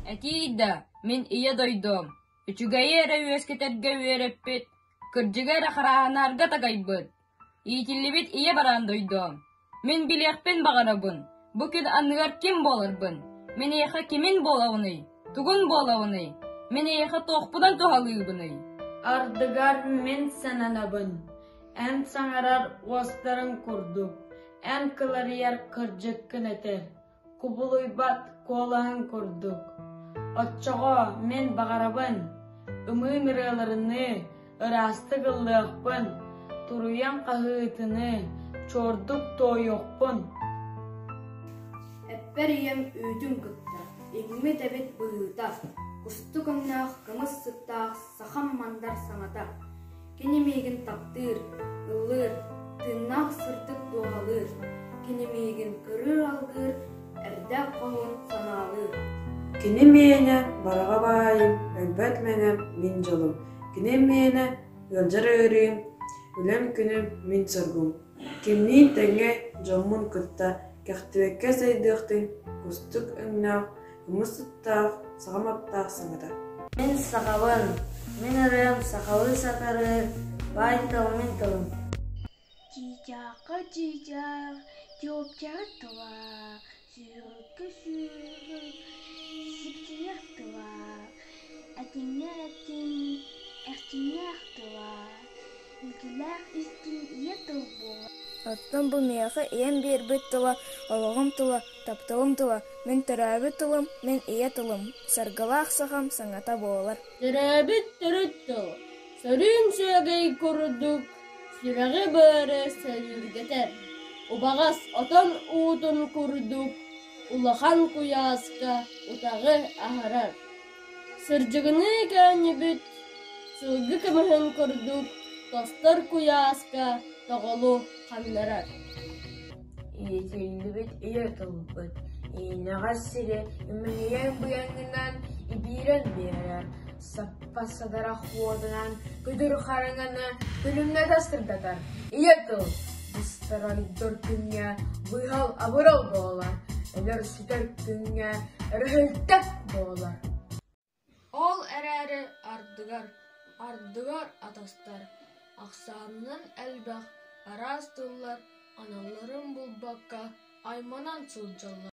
Этиий да, мин Ийэ дойдум, үчүгэйи эрэ үөскэтэргэ үөрэппит, кырдьыгы эрэ харааһынарга такайбыт, иитиллибит ийэ бараан дойдум. Мин билиэхпин баҕарабын, бу күн анныгар ким буоларбын, мин эйиэхэ кимин буолабыный, тугун буолабыный, мин эйиэхэ туохпунан туһалыыбыный? Ардыгар мин сананабын, эн саҥарар уостарыҥ курдук, эн кыларыйар кырдьыккын этэр кубулуйбат куолаһыҥ курдук. Оччоҕо мин баҕарабын, ымыым ырыаларыныы ыраастык ыллыахпын, туруйам хаһыытыныы чуордук туойуохпун. Эппэр ийэм үүтүн кытта, иҥмит эбит быһыыта, кустук өҥнөөх кымыс сыттаах сахам мандар саҥата. Кини миигин таптыыр, ыллыыр, тыыннаах сырдык дууһалыыр, кини миигин кырыыр-алгыыр, эрдээх хоһуун санаалыыр. Кини миэнэ бараҕа баайым, өлбөт мэҥэм мин дьолум, кини миэнэ ыалдьар ыарыым, үлэм күнүм мин соргум. Кимниин тэҥҥэ дьоммун кытта кэхтибэккэ сайдыахтын кустук өҥнөөх Кымыс сыттаах, саҕам аптаах саҥата. Мин сахабын, мин ырыам сахалыы сатарыыр, баай тыл мин тылым. Чыычаахха чыычаах, чуопчаҕа тыла, сүүрүккэ сүүрүк, сипсийэр тыла, этиҥҥэ этиҥ, эрчимнээх тыла, илгэлээх истиҥ ийэ тыл буолар. Оттон бу миэхэ ийэм биэрбит тыла, олоҕум тыла, тапталым тыла, мин төрөөбүт тылым, мин ийэ тылым, саргылаах сахам саҥата буолар. Төрөөбүт төрүт тыл, сөрүүн сүөгэй курдук сүрэҕи-быары сөрүүргэтэр, убаҕас отон уутун курдук улахан куйааска утаҕы аһарар. Сырдьыгыныы көөнньүбүт сылгы кымыһын курдук тостор куйааска тоҕолу ханнарар. Иитиллибит ийэ тылбыт иинэҕэс сири имэрийэн быйаҥынан ибиирэн биэрэр, саппас садарах уотунан күдүр хараҥаны күлүмнэтэ сырдатар. Ийэ тыл быстар ойдор күҥҥэ быыһал абырал буолар, өлөр-сүтэр күҥҥэ өрүһүлтэх буолар. Ол эрээри ардыгар, ардыгар атастар, ахсаанынан элбэх араас тыллар аналларын булбакка айманан сылдьаллар.